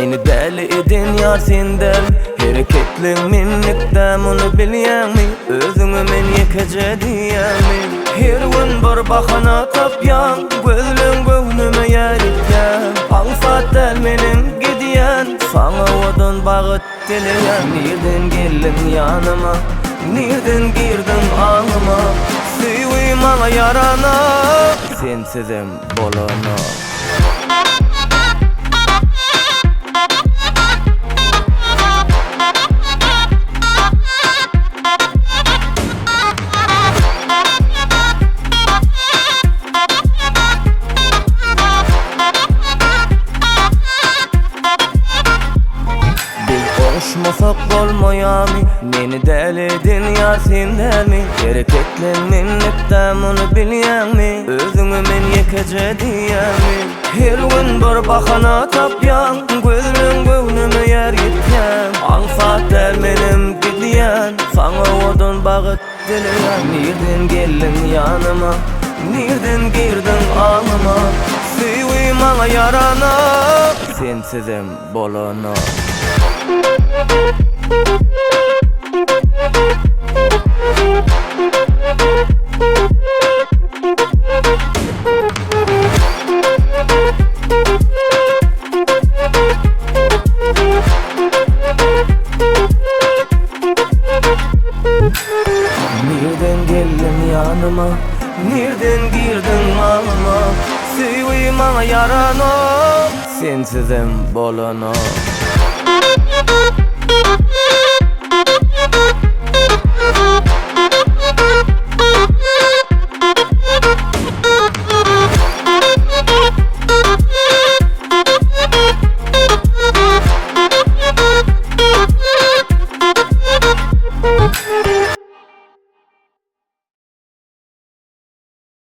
Meni däli eden ýar sen dälmi? Hereketleň menlikdä muny bilýäňmi? Özüňe men ýekeje diýýäňmi? Her gün bir bahana tapýaň Gözleň göwnüme ýarytýaň Aňsat däl menem gidýän Saňa owadan bagyt dileýän Nirden geldiň ýanyma Nirden girdiň aňyma Söýgi maňa ýaranok Sensizem bolanok. Biz oňuşmasak bolmaýamy Meni däli eden ýar sen dälmi Hereketleň menlikdä muny bilýäňmi Özüňe men ýekeje diýýäňmi Her gün bir bahana tapýaň Gözleň göwnüme ýer ýetýän Aňsat däl menem gidýän Saňa owadan bagyt dileýän Nirden geldiň ýanyma Nirden girdiň aňyma Söýgi maňa ýaranok Sensizem bolanok. Nirden geldiň ýanyma Nirden girdiň aňyma Söýgi maňa ýaranok Sensizem bolanok.